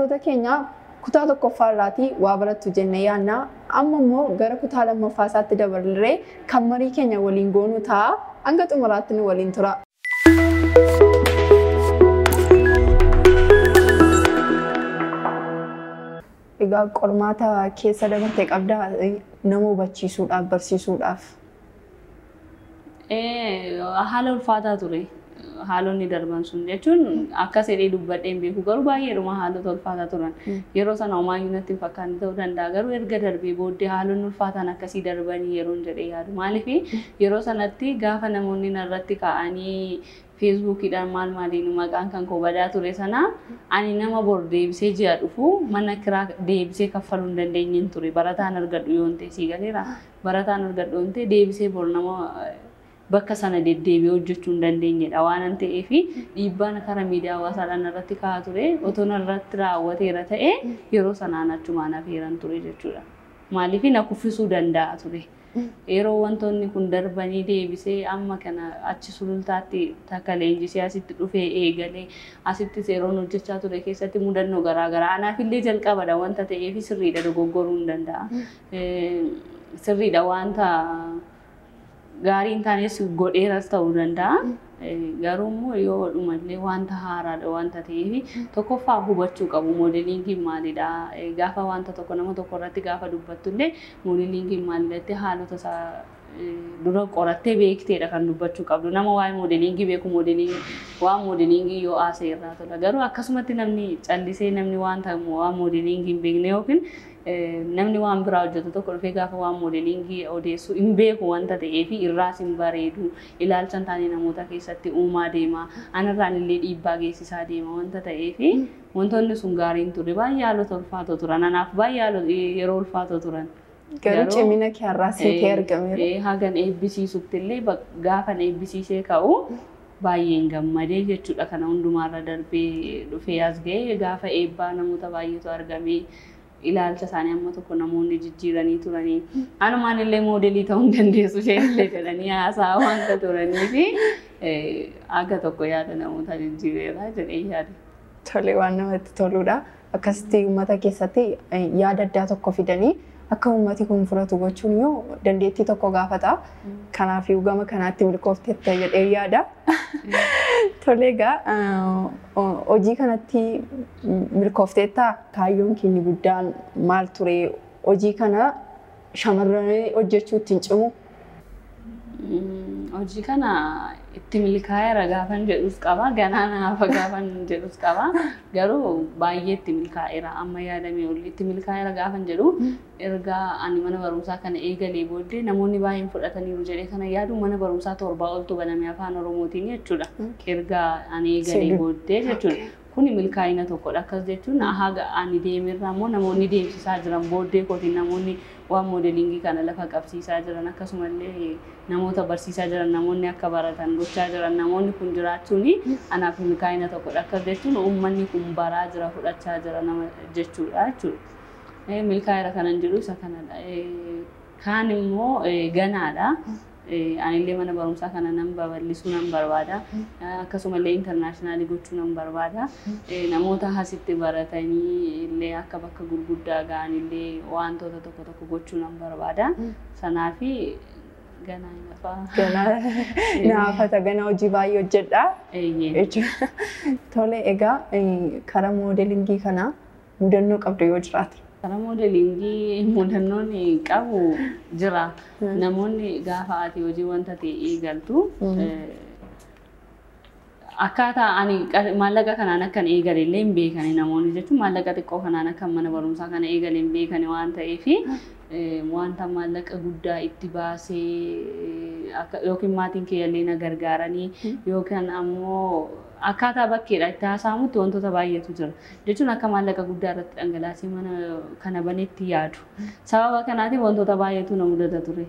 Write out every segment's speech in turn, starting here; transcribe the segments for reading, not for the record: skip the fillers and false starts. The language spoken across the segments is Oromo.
Daawwattoota keenya, kutaa tokkoffaa irraatii waa barattu jennee yaadna. Amma immoo gara kutaa lammaffaa isaatti dabarree kan marii keenya waliin goonu ta'a. Hanga xumuraatti nu waliin tura. Egaa qormaata keessa dabarte qabdaa nama hubachiisuudhaaf, barsiisuudhaaf? Haala ulfaataa ture. Haalonni darban sun jechuun akka sedhee dubbadhee hin beeku, garuu baay'eedhuma haalota ulfaataa turan. Yeroo sana homaayyuu natti hin fakkaanne ta'uu danda'a, garuu erga darbee booddee haalonni ulfaataan akkasii darbanii yeroon jedhee yaadu. Maaliif, yeroo sanatti gaafa namoonni narratti ka'anii Facebookiidhaan maal maaliin maqaan kan koo badaa ture sana, ani nama bor deebisee ji'a dhufu mana kiraa deebisee kaffaluu hin dandeenyeen ture. Barataan argadhu yoon ta'e, sii galeera, barataan argadhu yoon ta'e, deebisee bor nama bakka sana deddeebi'ee hojjechuu hin dandeenyedha waan an ta'eef, dhiibbaan karaa miidiyaa hawaasaadhaan irratti ka'aa ture otoo narratti raawwateera ta'e, yeroo sanaan achumaan hafeeran ture jechuudha. Maaliif, na kuffisuu danda'a ture. Yeroo wantoonni kun darbanii deebisee amma kana achi Sulultaatti takka leenjisee asitti dhufee eegalee, asittis yeroon hojjechaa ture keessatti mudannoo garaagaraa anaaf illee jalqabadha wanta ta'eef, sirriidha, dogoggoruu hin danda'a. Sirriidha, wanta gaarii hin taanes godheeras ta'uu danda'a. Garuu immoo yoo dhumallee wanta haaraadha wanta ta'eef, tokkoffaa hubachuu qabu, modelingiin maalidha. Gaafa wanta tokko nama tokko irratti gaafa dubbattullee, modelingiin maalidha, haalota isaa dura qorattee beekteedha kan dubbachuu qabdu. Nama waa'ee modelingii beeku modelingii waan modelingii yoo haasa'e irraa tola. Garuu akkasumatti namni callisee, namni wanta waan modelingii hin beekne yookiin namni waan biraa hojjetu tokko dhufee gaafa waan modelingii odeessu, hin beeku wanta ta'eef irraas hin bareedu, ilaalcha hin taane namoota keessatti uumaa deema, anarraan illee dhiibbaa geessisaa deema wanta ta'eef, wantoonni sun gaariin ture. Baay'ee haalota ulfaatoo turan anaaf, baay'ee yeroo ulfaatoo turan. Garuu cimina kee har'aa siitee argameera. Hagan eebbisiisutti illee, gaafan eebbisiisee ka'u baay'een gammadee jechuudha. Kana hundumaarra darbee dhufee as ga'ee, gaafa eebbaa namoota baay'eetu argamee, ilaalcha isaanii amma tokko namoonni jijjiiranii turanii. Anumaan illee moodelii ta'uu hin dandeessu isheen illee jedhanii haasaa wanta turanii fi aga tokko yaada namoota jijjiireera jedhee yaada. Tole, waan namatti toludha. Akkasitti uummata keessatti yaada addaa tokko fidanii akka uummati kun fudhatu gochuun yoo dandeettii tokko gaafata. Kanaafuu gama kanaatti milkoofteetta jedhee yaada. Tole, egaa hojii kanatti milkoofteetta, kaayyoon keenya guddaan maal ture? Hojii kana shamarran hojjechuu ittiin cimu? Hojii kana itti milkaa'eera gaafan jedhus qaba. Ganaa naafa gaafan jedhus qaba. Garuu baay'ee itti milkaa'eera. Amma yaadamee olii itti milkaa'eera gaafan jedhu, erga ani mana barumsaa kana eegalee booddee namoonni baay'een fudhataniiru jedhee kana yaadu, mana barumsaa 7 oltu baname Afaan Oromootiin jechuudha. Erga ani eegalee booddee jechuudha. Kuni milkaa'ina tokkodha. Akkas jechuun haga ani deemerraa immoo namoonni deemsisaa jiran, booddee kootiin namoonni waan modelingii kana lafa qabsiisaa jiran, akkasumallee namoota barsiisaa jiran, namoonni akka baratan gochaa jiran, namoonni kun jiraachuun anaaf milkaa'ina tokkodha. Akkas jechuun uummanni kun baraa jira, fudhachaa jira nama jechuudha jechuudha. Milkaa'ina kanan jedhu isa kanadha. Kaan immoo ganaadha. Anillee mana barumsaa kana nan babal'isuu nan barbaada. Akkasumallee international gochuu nan barbaada. Namoota asitti baratanii illee akka bakka gurguddaa ga'an illee wantoota tokko tokko gochuu nan barbaada. Sanaafi ganaa hin hafaa. Ganaa naafata, ganaa hojii baay'ee hojjedha. Tole, egaa karaa modelingii kana mudannoo qabdu yoo jiraate? Karaa modelingii mudannoon qabu jira. Namoonni gaafa ati hojii wanta ta'e eegaltu, akkaataa ani maallaqa kanaan akkan eegale illee hin beekani namoonni, jechuun maallaqa xiqqoo kanaan akkan mana barumsaa kana eegale hin beekani waan ta'eef, wanta maallaqa guddaa itti baasee yookiin maatiin kiyya illee na gargaaranii yookiin ammoo akkaataa bakkeedha itti haasa'amutti wantoota baay'eetu jira. Jechuun akka maallaqa guddaa irratti dhangalaasee mana kana banetti yaadu. Sababa kanaatiin wantoota baay'eetu na mudata ture.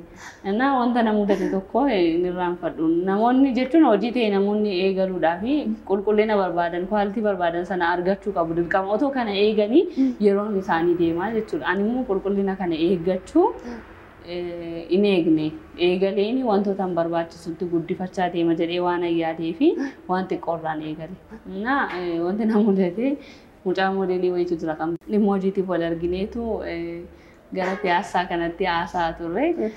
Innaa wanta na mudate tokko hin irraanfadhu. Namoonni, jechuun hojii ta'e namoonni eegaluudhaa fi qulqullina barbaadan, quality barbaadan sana argachuu qabu dirqama. Otoo kana eeganii yeroon isaanii deemaa jechuudha. Ani immoo qulqullina kana eeggachuu hin eegne. Eegaleeni wantoota hin barbaachisutti guddifachaa deema jedhee waan yaadee fi waan xiqqoorraan eegale. Innaa wanti na mudate Mucaa moodeelii wayiitu jira kan dhimma hojiitiif wal argineetu gara piyaassaa kanatti haasa'aa turre.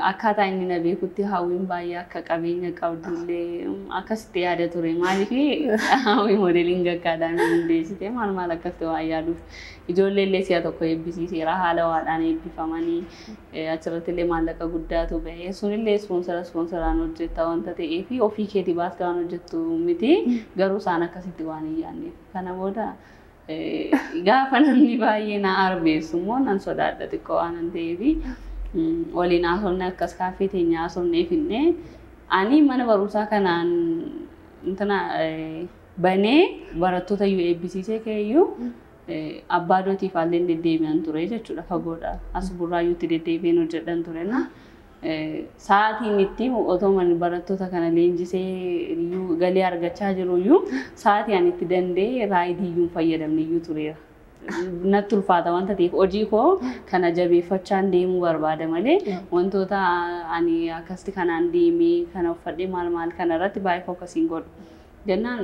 Akkaataa inni na beekutti Hawwiin baay'ee akka qabeenya qabdullee akkasitti yaada ture. Maaliif Hawwii moodeeliin gaggaadhaan hundeessite maal maal akkasitti waan yaaduuf. Ijoollee illee si'a tokko eebbisiiseera, haala waadhaan eebbifamanii achirratti illee maallaqa guddaatu ba'e. Sunillee ispoonsaraan hojjetta wanta ta'eef ofii keetii baastee waan hojjettu miti, garuu isaan akkasitti waan hin yaadneef. Kana booda gaafa namni baay'ee na arbeessu immoo nan sodaadha xiqqoo waan ta'eef, waliin haasofne, akkas kaaffee teenya haasofnee finnee, ani mana barumsaa kanaan intina banee barattoota iyyuu eebbisiisee ka'eeyyuu abbaa dootiif illee deddeebi'an ture jechuudha fagoodha. As Burraayyuutti deddeebi'een hojjedhan ture na. Sa'aatiin itti otoo manni barattoota kana leenjisee iyyuu galii argachaa jiru iyyuu, sa'aatii ani itti danda'e raayidii iyyuu hin fayyadamne iyyuu tureera. Natti ulfaata wanta ta'eef hojii koo kana jabeeffachaan deemuu barbaada malee wantoota ani akkasitti kanaan deemee kana uffadhee maal maal kana irratti baay'ee fookasiin godhu. Jennaan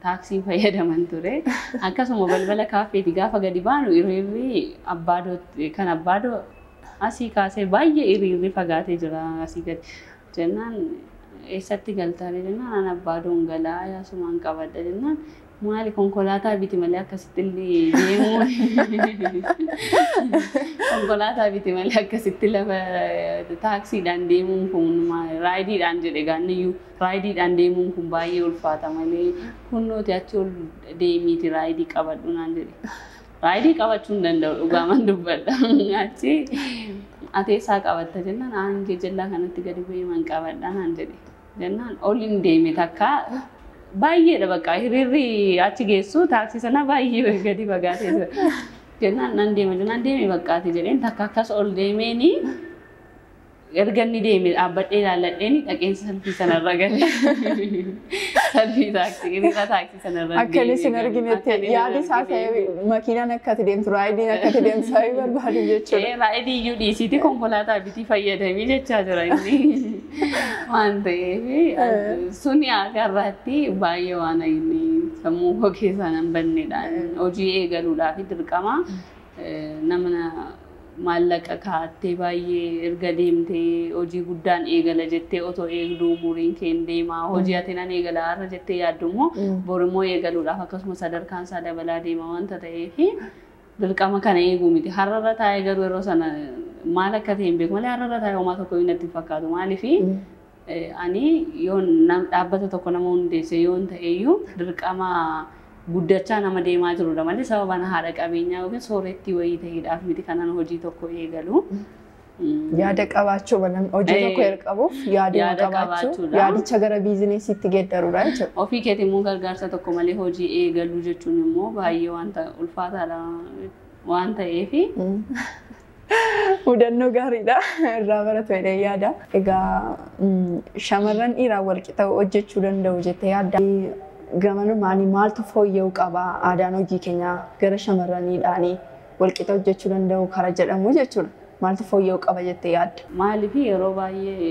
taaksii fayyadaman ture. Akkasuma balbala kaaffeeti gaafa gadi baanu hiriirri abbaadoo kan abbaadoo asii kaasee baay'ee hiriirri fagaatee jira asii gadi. Jennaan eessatti galtaare jennaan, an abbaadoon galaa yaasumaan qabadha jennaan, maali konkolaataa biti malee akkasitti illee deemuu, konkolaataa biti malee akkasitti lafa taaksiidhaan deemuun kun, raayidiidhaan jedhe gaanniyyuu, raayidiidhaan deemuun kun baay'ee ulfaata malee kunnooti achi ol deemiiti raayidii qabadhu naan jedhe. Raayidii qabachuu hin danda'u, dhugaaman dubbadha. Achi ati eessaa qabatta jennaan, aangee jallaa kanatti gadi bu'ee man qabadha naan jedhe. Jennaan ol hin deeme, takka baay'eedha bakka hiriirri achi geessu taaksii sana baay'ee gadi fagaatee jira. Jennaan nan deema jennaan, deeme baqqaati jedheen, takka akkas ol deemeeni erga inni deeme dhaabbadhee ilaalladheeni dhaqeen salfii sanarra gale. Salfii taaksii, hiriira taaksii sanarra. Akka inni sin arginetti yaadi isaa ta'e makiinaan akka ati deemtu, raayidiin akka ati deemtu sababii barbaadu jechuudha. Raayidii iyyuu dhiisiiti konkolaataa bitii fayyadamii jechaa jira inni waan ta'eef, suni akka irratti baay'ee waan inni sammuu koo keessaa nan bannedha. Hojii eegaluudhaaf dirqama nama maallaqa kaa'attee baay'ee erga deemtee hojii guddaan eegala jettee otoo eegduu umuriin kee hin deema. Hojii ati nan eegala har'a jettee yaaddu immoo borimmoo eegaluudhaaf akkasuma sadarkaan isaa dabalaa deema wanta ta'eef dirqama kana eeguu miti. Har'arra taa'ee garuu yeroo sana maal akka ta'e hin beeku malee har'arra taa'ee homaa tokko natti hin fakkaatu. Maaliif ani yoon dhaabbata tokko nama hundeesse yoon ta'eyyuu dirqama guddachaa nama deemaa jirudha malee sababa haadha qabeenyaa yookiin soorettii wayii ta'eedhaaf miti kanan hojii tokko eegalu. Yaada qabaachuu, hojii tokko jalqabuuf yaaduma qabaachuu, yaadicha gara biizinesiitti geeddaruudha jechuudha. Ofii keetii immoo gargaarsa tokko malee hojii eegaluu jechuun immoo baay'ee wanta ulfaataadha waan ta'eef. Mudannoo gaariidha irraa baratu jedhee yaada. Egaa shamarran dhiiraan wal qixa hojjechuu danda'u jettee yaadda. Gamanumaan maaltu fooyya'uu qaba aadaan hojii keenyaa gara shamarraniidhaanii wal qixa hojjechuu danda'u kara jedhamu jechuudha. Maaltu fooyya'uu qaba jettee yaadda? Maaliif yeroo baay'ee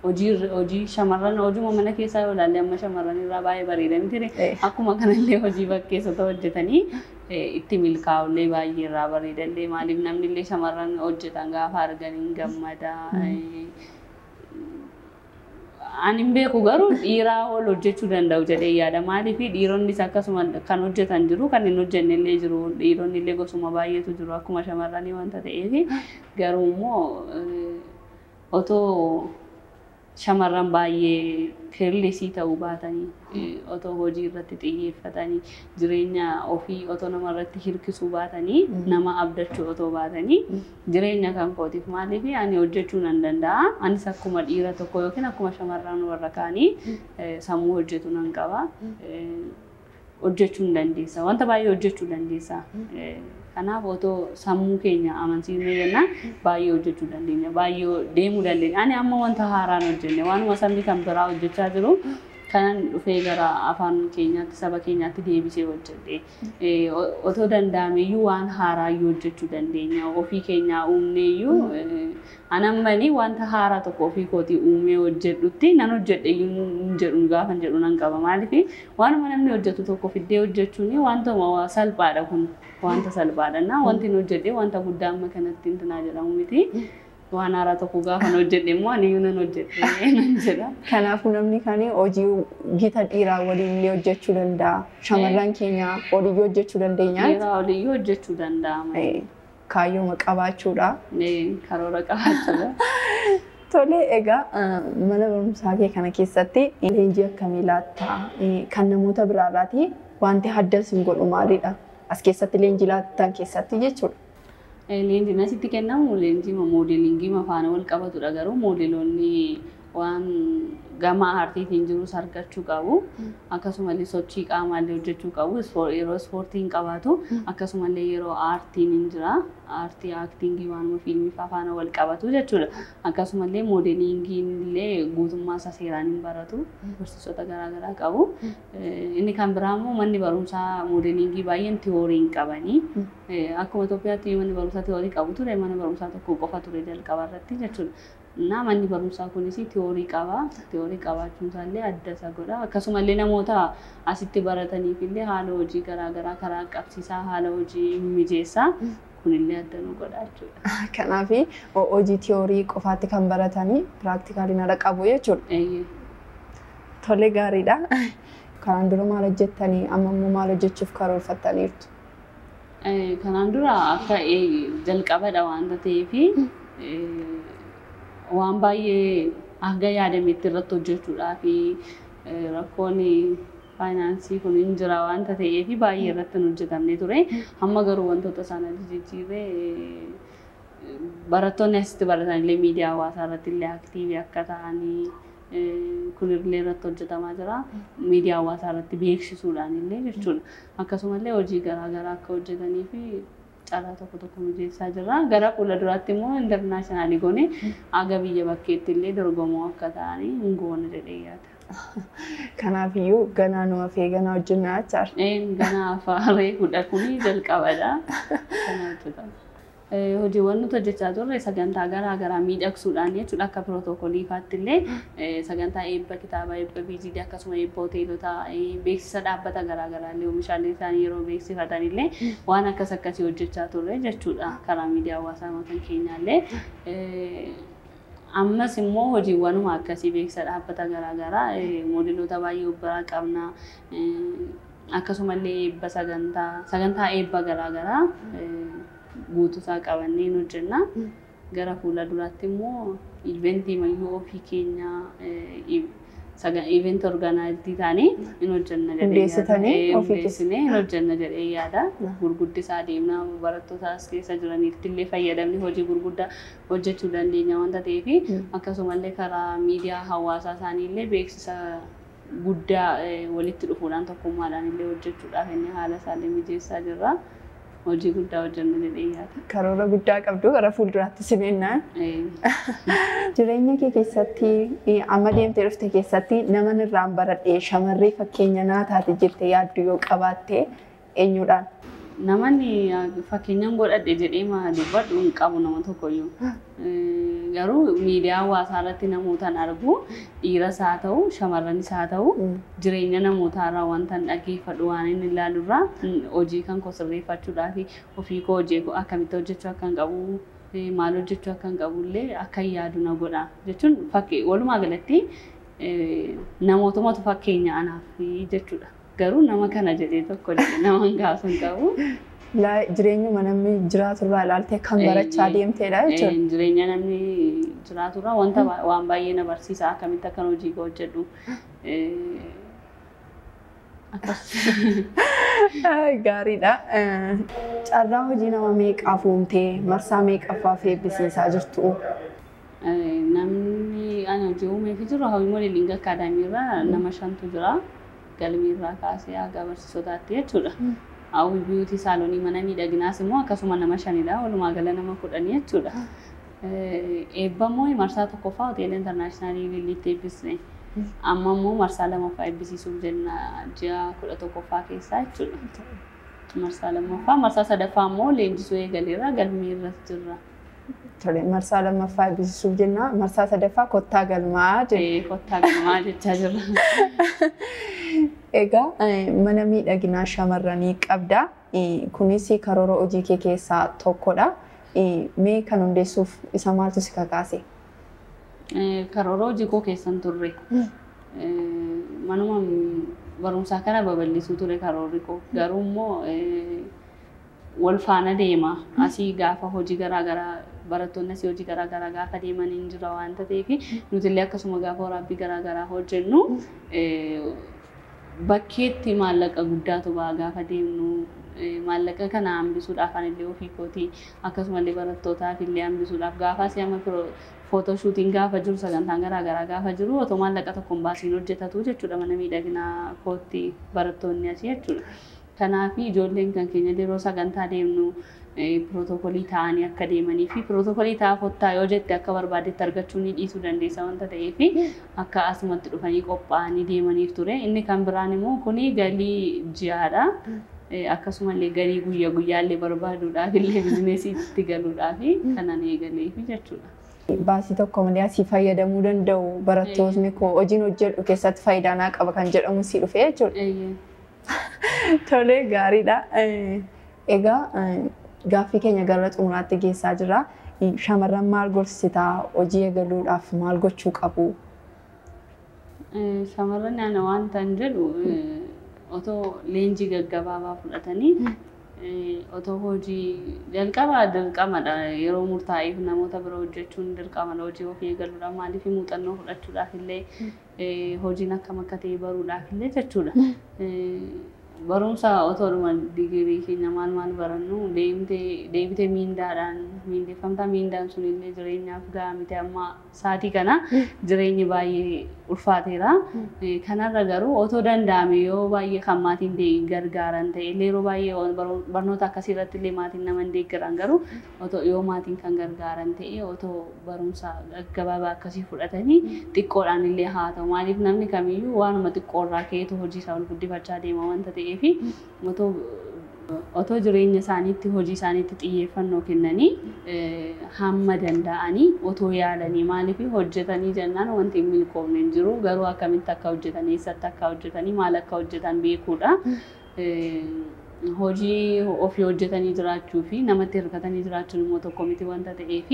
hojii shamarran hojuma mana keessaa yoo ilaalle amma shamarran irraa baay'ee bareeda miti. Akkuma kanallee hojii bakkeessota hojjetanii itti milkaa'ullee baay'ee irraa bareedallee, maaliif namni illee shamarran hojjetan gaafa argan hin gammada. Ani hin beeku garuu dhiiraa ol hojjechuu danda'u jedhee yaada. Maaliif dhiironnis akkasuma kan hojjetan jiru, kan hin hojjenne illee jiru. Dhiironni illee gosuma baay'eetu jiru akkuma shamarranii wanta ta'eef, garuu immoo otoo shamarran baay'ee keerlesii ta'uu baatanii, otoo hojii irratti xiyyeeffatanii, jireenya ofii otoo nama irratti hirkisuu baatanii, nama abdachuu otoo baatanii, jireenya kan kootiif, maaliif ani hojjechuu nan danda'a. Anis akkuma dhiira tokko yookiin akkuma shamarran warra kaanii sammuu hojjetu nan qaba. Hojjechuu hin dandeessa. Wanta baay'ee hojjechuu dandeessa. Kanaaf otoo sammuu keenya amansiisnee jennaan baay'ee hojjechuu dandeenya. Baay'ee deemuu dandeenya. Ani amma wanta haaraan hojjenne waanuma sabni kan biraa hojjechaa jiru Kanan dhufee gara afaan keenyaatti, saba keenyaatti deebisee hojjedhe. Otoo danda'ameyyuu waan haaraayyuu hojjechuu dandeenya. Ofii keenyaa uumneeyyuu anammanii wanta haaraa tokko ofii kootii uumee hojjedhutti nan hojjedhe iyyuu hin jedhu gaafa jedhu nan qaba. Maaliif waanuma namni hojjetu tokko fiddee hojjechuun wanta salphaadha kun, wanta salphaadha. Na wanti hin hojjedhe wanta guddaa amma kanatti hintinaa jedhamu miti. Waan haaraa tokko gaafa hojjedhe immoo ani iyyuu nan hojjedhe nan jedha. Kanaafuu namni kan hojii gita dhiiraa waliin illee hojjechuu danda'a. Shamarran keenya waliyyuu hojjechuu dandeenya. Dhiiraa waliyyuu hojjechuu danda'ama. Kaayyooma qabaachuudha. Karoora qabaachuudha. Tole, egaa mana barumsaa kee kana keessatti leenjii akkamii laattaa? Kan namoota biraarraatii wanti adda isin godhu maalidha? As keessatti leenjii laattan keessatti jechuudha. Leenjiin asitti kennamu leenjii moodeelingii faana wal qabatudha, garuu moodeelonni waan gama aartiitiin jirus argachuu qabu. Akkasumallee sochii qaamaallee hojjechuu qabu. Yeroo ispoortiin qabaatu, akkasumallee yeroo aartiin hin jira. Aartii aaktingii waanuma fiilmii faana wal qabatu jechuudha. Akkasumallee moodeelingiin illee guutummaa isaa seeraan hin baratu. Barsiisota garaagaraa qabu. Inni kan biraa immoo manni barumsaa moodeelingii baay'een tiyoorii hin qabanii. Akkuma Itoophiyaatti manni barumsaa tiyoorii qabu ture, mana barumsaa tokko qofa ture jalqaba irratti jechuudha. Na manni barumsaa kunis tiyoorii qaba. Tiyoorii qabaachuun isaallee adda isa godha. Akkasumallee namoota asitti barataniif illee haala hojii garaagaraa karaa qabsiisaa, haala hojii mijeessaa, kunillee adda nu godha jechuudha. Kanaaf hojii tiyoorii qofaatti kan baratanii piraaktikaaliin ala qabu jechuudha. Tole, gaariidha. Kanaan dura maal hojjettanii, amma immoo maal hojjechuuf karoorfattaniirtu? Kanaan dura akka jalqabadha waanta ta'eef waan baay'ee hanga yaadametti irratti hojjechuudhaa fi rakkoon faayinaansii kun hin jira waanta ta'eef baay'ee irratti hin hojjetamne ture. Amma garuu wantoota sana jijjiirree barattoonni asitti baratan illee miidiyaa hawaasaa irratti illee aktiivii akka ta'anii kunillee irratti hojjetamaa jira. Miidiyaa hawaasaa irratti beeksisuudhaan illee jechuudha. Akkasumallee hojii garaagaraa akka hojjetanii fi carraa tokko tokko mijeessaa jira. Gara fuula duraatti immoo intarnaashinaali goone aga biyya bakkeetti illee dorgomoo akka ta'anii hin goone jedhee yaada. Kanaafiyyuu ganaa nu hafee ganaa hojjennaa jechaadha. Ganaa afaaree kudha kuni jalqabadha. Kana hojjetama. Hojiiwwan nuti hojjechaa turre sagantaa garaa garaa miidhagsuudhaan jechuudha, akka pirootokoolii faatti illee sagantaa eebba kitaabaa, eebba BGD, akkasuma eebba hoteelotaa, beeksisa dhaabbata garaa garaa illee oomishaalee isaanii yeroo beeksifatan illee waan akkas akkasii hojjechaa turre jechuudha karaa miidiyaa hawaasaa kan keenyaallee. Ammas immoo hojiiwwanuma akkasii beeksisa dhaabbata garaa garaa, moodeloota baay'ee of biraa qabna. Akkasumallee eebba sagantaa eebba garaa garaa guutuusaa qabannee hin hojjenna. Gara fuula duraatti immoo iventii mayyuu ofii keenya iventii orgaanaayizii taanee hin hojjenna jedhee Hundeessitanii ofii hundeessinee hin hojjenna jedhee yaada. Gurguddisaa deemna, barattoota as keessa jiranitti illee fayyadamni hojii gurguddaa hojjechuu dandeenya waanta ta'eef, akkasumallee karaa miidiyaa hawaasaa isaanii illee beeksisa guddaa walitti dhufuudhaan tokkummaadhaan illee hojjechuudhaaf inni haala isaallee mijeessaa jirra. Hojii guddaa hojjennu jedhee yaada. Karoora guddaa qabdu, gara fuulduraatti simennaan. Jireenya kee keessatti amma deemtee dhufte keessatti nama irraan baradhee shamarree fakkeenya naa taate jettee yaaddu yoo qabaatte eenyuudhaan? Namoonni fakkeenyaan godhadhe jedhee ma dubbadhu hin qabu nama tokkoyyuu. Garuu miidiyaa hawaasaa irratti namootaan argu, dhiiras haa ta'u shamarranis haa ta'u, jireenya namootaa irraa wanta dhaggeeffadhu, waan inni ilaalu irraa hojii kan koo sirreeffachuudhaa fi ofii koo hojii akkamitti hojjechuu akka hin qabu, maal hojjechuu akka hin qabu illee akka hin yaadu na godha jechuun walumaa galatti namootumatu fakkeenya anaaf jechuudha. Garuu nama kana jedhee tokko jedhee nama hin kaasu hin qabu. Jireenyuma namni jiraatu irraa ilaaltee kan barachaa deemteedha jechuudha. Jireenya namni jiraatu irraa wanta waan baay'ee na barsiisa, akkamitti akkan hojii koo hojjedhu. Akkas. Gaariidha. Carraa hojii nama meeqaaf uumtee, marsaa meeqaffaaf eebbisiisaa jirtu? Namni ani hojii uumeefii jiru Hawwii Modeling Academy irraa nama shantu jira. Galmee irraa kaasee haga barsiisotaatti jechuudha. Hawwii Beauty Salonii mana miidhaginaas immoo akkasuma nama shanidha. Walumaa gala nama 10 jechuudha. Eebba immoo marsaa tokkoffaa hoteela intarnaashinaalii Lilliitti eebbisne. Amma immoo marsaa lammaffaa eebbisiisuuf jenna ji'a 11ffaa keessaa jechuudha. Marsaa lammaffaa, marsaa sadaffaa immoo leenjisuu eegaleera, galmee irras jirra. Tole, marsaa lammaffaa eebbisiisuuf jenna, marsaa sadaffaa kottaa galmaa jenna. Kottaa galmaa jechaa jirra. Egaa mana miidhaginaa shamarranii qabda. Kunis karoora hojii kee keessaa tokkodha. Mee kan hundeessuuf isa maaltu si kakaase? Karoora hojii koo keessan turre. Manuma barumsaa kana babal'isuu ture karoorri koo. Garuu immoo wal faana deema. Asii gaafa hojii garaagaraa barattoonni asii hojii garaagaraa gaafa deeman hin jira waanta ta'eef nuti illee akkasuma gaafa waraabbii garaagaraa hojjennu bakkeetti maallaqa guddaatu ba'a gaafa deemnu. Maallaqa kana hambisuudhaaf anillee ofii kootii akkasumallee barattootaaf illee hambisuudhaaf gaafa asii amma footoo shuutiin gaafa jiru sagantaan garaagaraa gaafa jiru otoo maallaqa tokko hin baasiin hojjetatu jechuudha mana miidhaginaa kootti barattoonni asii jechuudha. Kanaaf ijoolleen kan keenya yeroo sagantaa deemnu pirootokolii ta'anii akka deemanii fi pirootokolii ta'aa kottaa yoo jette akka barbaadetti argachuu ni dhiisuu dandeessa wanta ta'eef akka asumatti dhufanii qophaa'anii deemaniif ture. Inni kan biraan immoo kuni galii ji'aadha. Akkasumallee galii guyyaa guyyaallee barbaaduudhaaf illee bizineesiitti galuudhaaf kanan eegaleef jechuudha. Baasii tokko malee asii fayyadamuu danda'u barattoonni koo hojiin hojjedhu keessatti faayidaa naa qaba kan jedhamu si dhufe jechuudha. Tole, gaariidha. Egaa gaaffii keenya gara xumuraatti geessaa jirra. Shamarran maal gorsitaa? Hojii eegaluudhaaf maal gochuu qabu? Shamarran ana wanta hin jedhu otoo leenjii gaggabaabaa fudhatanii otoo hojii jalqabaa dirqamadha yeroo murtaa'eef namoota bira hojjechuun dirqamadha hojii ofii eegaluudhaaf maaliif muuxannoo fudhachuudhaaf illee hojiin akkam akka ta'e baruudhaaf illee jechuudha. Barumsa otoodhuma digirii keenya maal maal barannu deebitee miindaadhaan miindeeffamtaa miindaan sun illee jireenyaaf gahaa miti amma sa'aatii kana jireenyi baay'ee ulfaateera. Kanarra garuu otoo danda'ame yoo baay'ee kan maatiin gargaaran ta'e illee yeroo baay'ee barnoota akkasii irratti illee maatiin nama hin deeggaran garuu otoo yoo maatiin kan gargaaran ta'e otoo barumsa gabaabaa akkasii fudhatanii xiqqoodhaan illee haa ta'u maaliif namni kamiyyuu waanuma xiqqoorraa ka'eetu hojii isaa ol guddifachaa deema wanta ta'eef otoo jireenya isaaniitti hojii isaaniitti xiyyeeffannoo kennanii hamma danda'anii otoo yaalanii maaliif hojjetanii jennaan wanti hin milkoofne hin jiru garuu akkamitti akka hojjetan eessatti akka hojjetanii maal akka hojjetan beekuudha. Hojii ofii hojjetanii jiraachuu fi namatti hirkatanii jiraachuun immoo tokko miti wanta ta'eef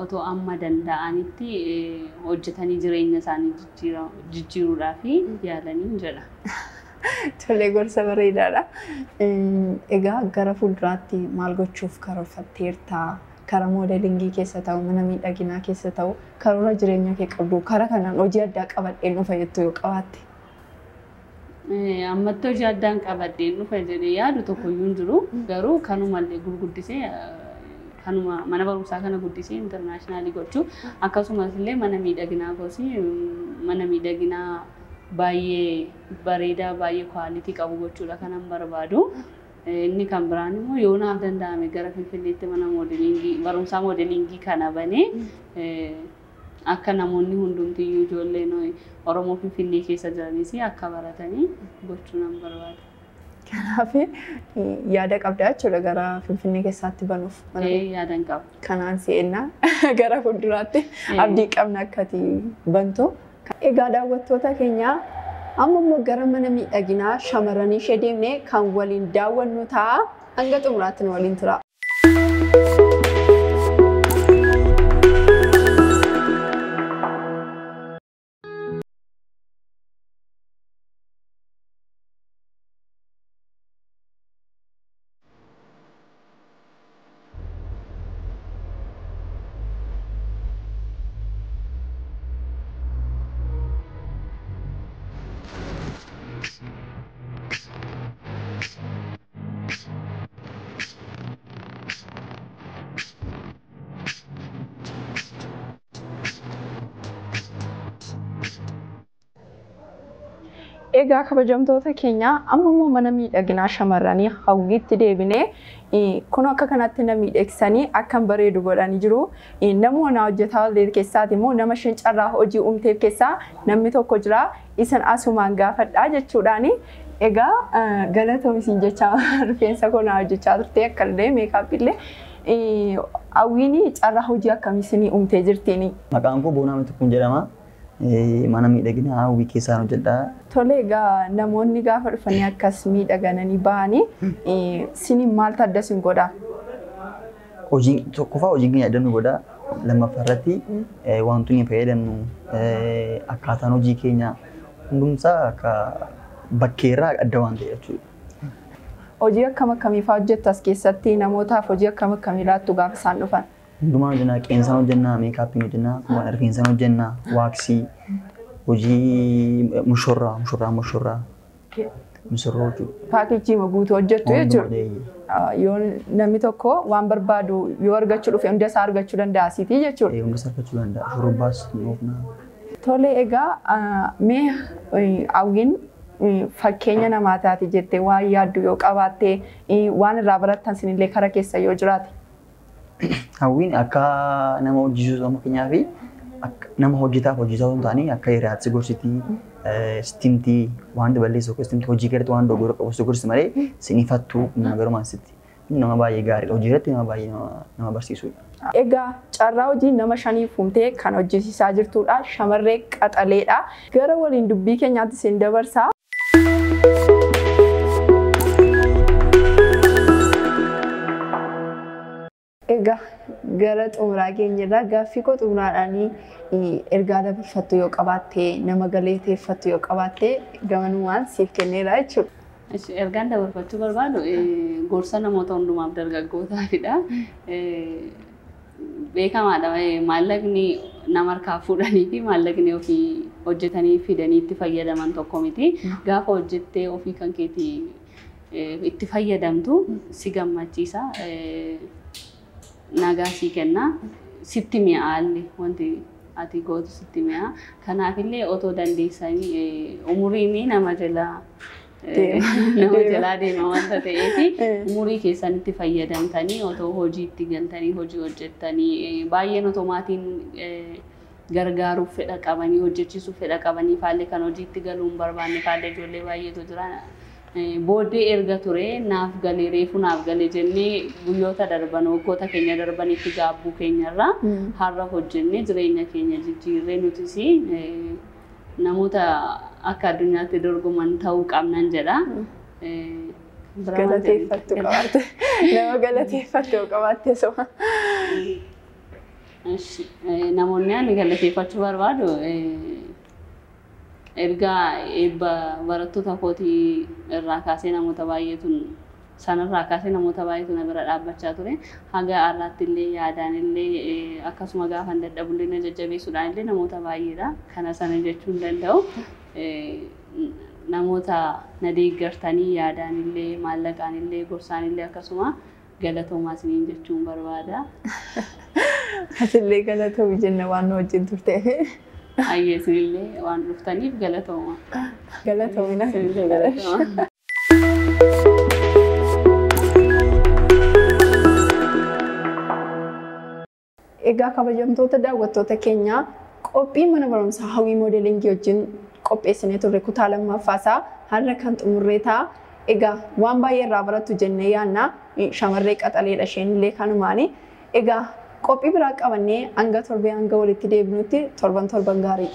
otoo amma danda'anitti hojjetanii jireenya isaanii jijjiiruudhaaf yaalanii jedha. Tole, gorsa bareedaadha. Egaa gara fuulduraatti maal gochuuf karoorfatteerta? Karaa moodelingii keessa ta'u, mana miidhaginaa keessa ta'u, karoora jireenya kee qabdu karaa kanaan hojii addaa qabadheen dhufa jettu yoo qabaatte. Ammatti hojii addaan qabadheen dhufa jedhee yaadu tokkoyyuu hin jiru. Garuu kanumallee gurguddisee kanuma mana barumsaa kana guddisee intarnaashinaalii gochuu akkasumas illee mana miidhaginaa gosi mana miidhaginaa baay'ee bareedaa baay'ee kwaalitii qabu gochuudha kanan barbaadu. Inni kan biraan immoo yoo naaf danda'ame gara Finfinneetti mana moodelingii barumsaa moodelingii kana banee akka namoonni hundumtiyyuu ijoolleen Oromoo Finfinnee keessa jiranis akka baratanii gochuu nan barbaada. Kanaaf yaada qabda jechuudha gara Finfinnee keessaatti banuuf. Yaadan qaba. Kanaan si'ennaa gara fuulduraatti abdii qabna akka ati bantu. Egaa daawwattoota keenya amma immoo gara mana miidhaginaa shamarranii ishee deemnee kan waliin daawwannu ta'a. Hanga xumuraatti nu waliin tura. Egaa kabajamtoota keenya amma immoo mana miidhaginaa shamarranii Hawwiitti deebinee Kun akka kanatti na miidhagsanii akkan bareedu godhanii jiru. Nama na hojjetaa keessaati immoo nama isheen carraa hojii uumteef keessaa namni tokko jira. Isin asumaan gaafadhaa jechuudhaani. Egaa galatoom isin jecha rifeensa koo na hojjechaa turte akkallee meekaappillee. Hawwiin carraa hojii akkamii isinii uumtee jirtiini? Maqaan koo Boonaa Mitikkuu jedhama. Mana miidhaginaa Hawwii keessaan hojjedha. Tole egaa namoonni gaafa dhufanii akkas miidhagananii bahanii isiniin maaltu adda isin godha? Hojiin tokkoffaa hojiin keenya adda nu godha. Lammaffaa irratti wanti nuyi fayyadamnu akkaataan hojii keenyaa hundumsaa akka bakkeerraa adda waan ta'e jechuudha. Hojii akkam akkamii fa'aa hojjettu as keessatti namootaaf hojii akkam akkamii laattu gaafa isaan dhufan? Hundumaa hojjennaa, qeensaan hojjennaa, meekaappiin hojjennaa, rifeensaan hojjennaa, waaksii, hojii mushurraa, mushurraa, mushurraa, misirroo jechuudha. Paakeejii guutuu hojjettu jechuudha. Yoo namni tokko waan barbaadu yoo argachuu dhufe hunda isaa argachuu danda'a siitii jechuudha. Hunda isaa argachuu danda'a. Shurrubbaas ni oofna. Tole egaa mee Hawwiin fakkeenya namaa taate jettee waan yaaddu yoo qabaatte waan irraa barattan sinillee kara keessa yoo jiraate. Hawwiin akka nama hojjechiisu amma keenyaa fi nama hojjetaaf hojjetaa osoo hin taane akka hiriyaatti gorsitii, sitti waan balleessu yookiin sitti hojii keessatti waan dogoggora qabu si gorsi malee sinifattuu nama garumaan sitti nama baay'ee gaariidha. Hojii irratti nama baay'ee nama barsiisudha. Egaa carraa hojii nama shaniif uumtee kan hojjechiisaa jirtudha. Shamarree qaxaleedha. Gara waliin dubbii keenyaatti isin dabarsaa. Egaa gara xumuraa keenyarraa gaaffii koo xumuraadhaan ergaa dabarfattu yoo qabaatte nama galateeffattu yoo qabaatte gamanumaan siif kenneera jechuudha. Ergaan dabarfachuu barbaadu gorsa namoota hundumaaf dargaggootaafidha. Beekamaadha maallaqni nama harkaa fuudhanii fi maallaqni ofii hojjetanii fidanii itti fayyadaman tokko miti. Gaafa hojjettee ofii kan keetii itti fayyadamtu si gammachiisa. Nagaa sii kenna. Sitti mi'aalli wanti ati gootu sitti mi'a. Kanaafillee otoo dandeessanii umuriin nama jalaa deema wanta ta'eef umurii keessanitti fayyadamtanii otoo hojiitti galtanii hojii hojjettanii baay'een otoo maatiin gargaaruuf fedha qabanii hojjechiisuuf fedha qabanii faallee kan hojiitti galuu hin barbaanne faallee ijoollee baay'eetu jira. Booddee erga ture naaf galee reefu naaf galee jennee guyyoota darban waggoota keenya darbanitti gaabbuu keenyarraa har'a hojjennee jireenya keenya jijjiirree nutis namoota akka addunyaatti dorgoman ta'uu qabnan jedha. Galateeffattu qabaatte. Nama galateeffattu qabaatte soma. Namoonni ani galateeffachuu barbaadu erga eebba barattoota kootii irraa kaasee namoota baay'eetu sanarraa kaasee namoota baay'eetu na bira dhaabbachaa ture. Haga har'aatti illee yaadaan illee akkasuma gaafa hin dadhabullee na jajjabeessuudhaan illee namoota baay'eedha. Kana sana jechuu hin danda'u. Namoota na deeggartanii yaadaan illee maallaqaan illee gorsaan illee akkasuma galatoomaa isiniin jechuun barbaada. Atillee galatoomi jenna waan nu wajjin turteef. Ayyee isinillee waan dhuftaniif galatooma. Galatoomina. Isinillee galatooma. Egaa kabajamtoota daawwattoota keenyaa qophii mana barumsaa Hawwii Moodeelingii wajjin qopheessinee turre kutaa lammaffaasaa har'a kan xumurree ta'a. Egaa waan baay'ee irraa barattu jennee yaadna. Shamarree qaxaleedha isheen illee kanumaani. Egaa qophii biraa qabannee hanga torbee hanga walitti deebinutti torban torban gaarii.